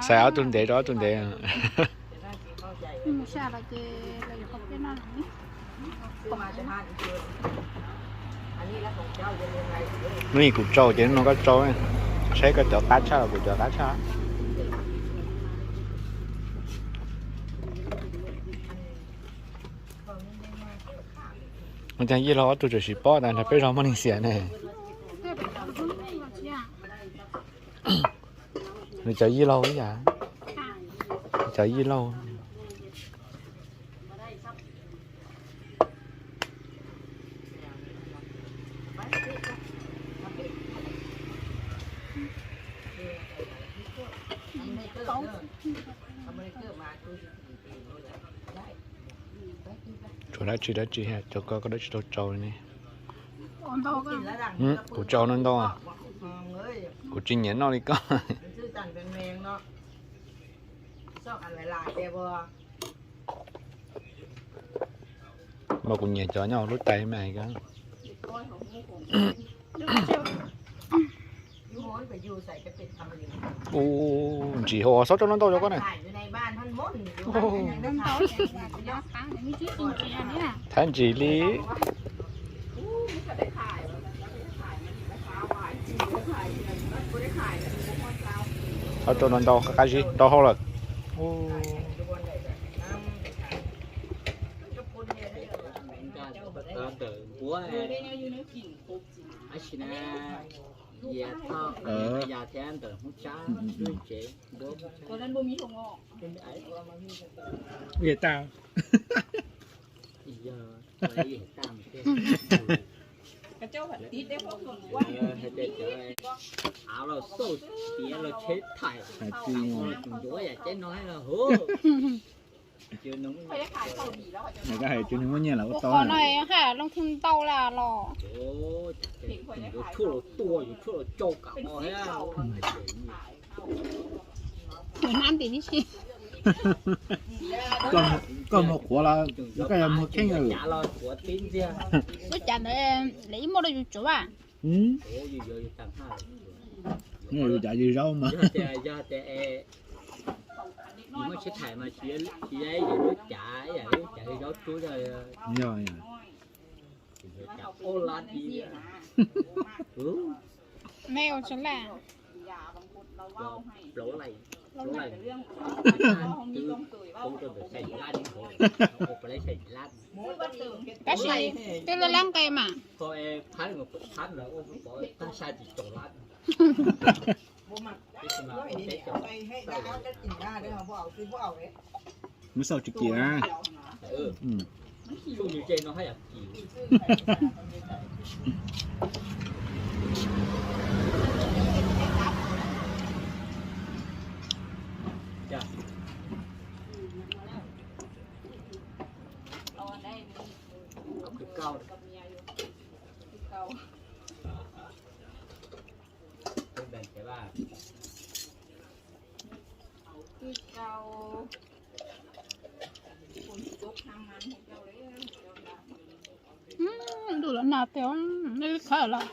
Xaiv ob tug ntev rau ob tug ntev. Hnub ib kuv tsau ces hnub no koj tsau, saib koj cov qab tshaj los kuv cov qab tshaj. Ua cas Yij Laug ob tug tseem tsis paub tas nrog peb zog muaj neeg xiam ne? Nws cov Yij Laug ib yam, nws cov Yij Laug. Tsau dab tsi dab tsi, cov ko koj dab tsi tau tsau li ne? Kuv tsau no ntau, kuv tsis nyiam noj li koj. Mas kuv nyiam cov nyob hauv lub tais mas. Ub, ntsim hauv xob rau no ntau cov ko na. Thab ntsim li. Xob rau no ntau qab zib rau hauv lawm. Av los xauj tiav los tsheb thaim, hais tsis ncuav yam ceb no los hu. Nws hais tias nws muaj nyiaj lawm ua tau. Qhov no haj loo thwm ntau lawm los. Yuav tshuaj los tua, yuav tshuaj los tsau kam os. Nab ntim tib si. Koj muag qhuav los koj yog muag kheej. Lub cav ntawd lawv ib muaj rau yus tsuav as. Yus cav yus zaub mas. Yog tias muaj sib tham mas tsis yog lub cav, lub cav zaub tsuab. Yog, me ua tsav laj. Tab sis twb laj laj nqe mas. Muab xauj tsis kim na. Ntuj los nag tiag, nej khawb los.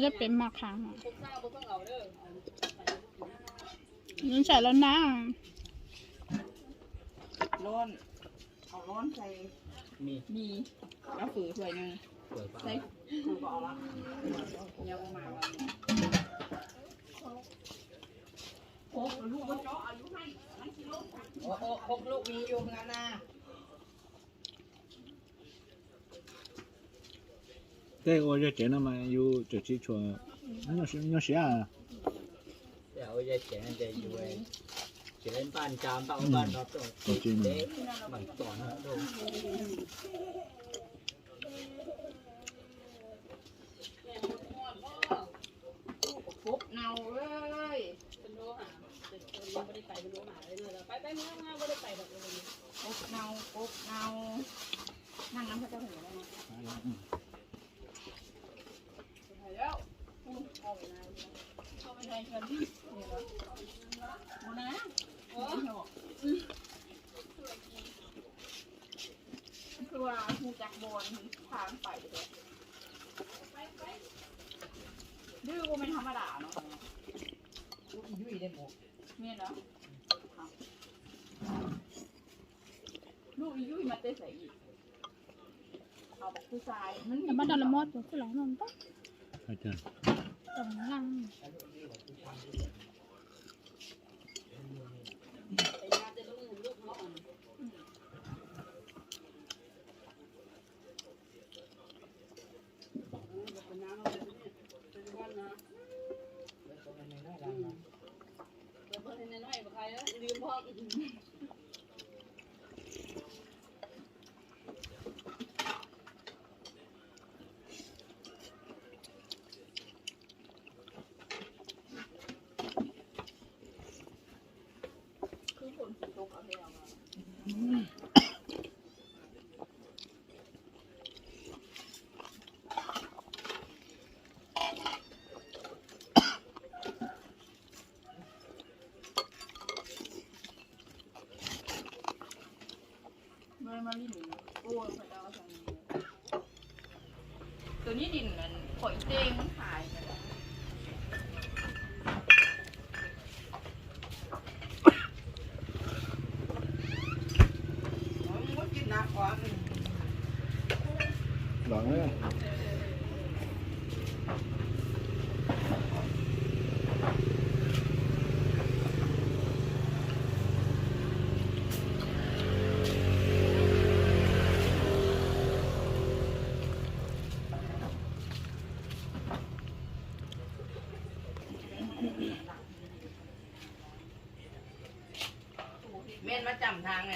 Yog pem mas qhav, ntsais los nag. Tej ua zaj tsev no mas yus tseem tsis tshua nyob siab. ตัวฮูจักบอลทางไปเลย ดื้อว่าไม่ธรรมดาเนาะ เนี่ยเนาะ ลูกอียุ้ยมาเตะใส่อีก เอาบักผู้ชาย มันมี Mas dab los mov tus xwb los no ntag. Tau nqaj. Tua nib di nws pom ib teg muab hais. Men mas cham thang ne.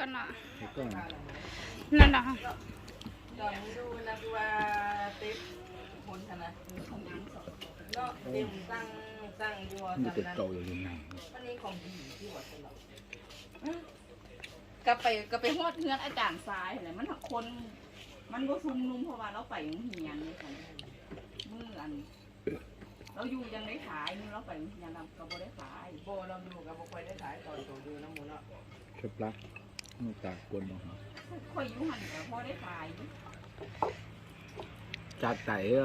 Koj no, no no. Koj pais, koj pais hod hnub อาจารย์ Xais lawm, มันคน, มันก็ชุมนุม เพราะว่า เราไป โรงเรียน นี่ ของ เมื่ออัน เราอยู่ยังได้ขาย นี่ เราไป โรงเรียน เราก็บ่ได้ขาย บ่ เราอยู่ก็บ่ค่อยได้ขาย ตอนโตอยู่นำหมู่เนาะ เข็มปลัก Tas kua no. Tsa tais.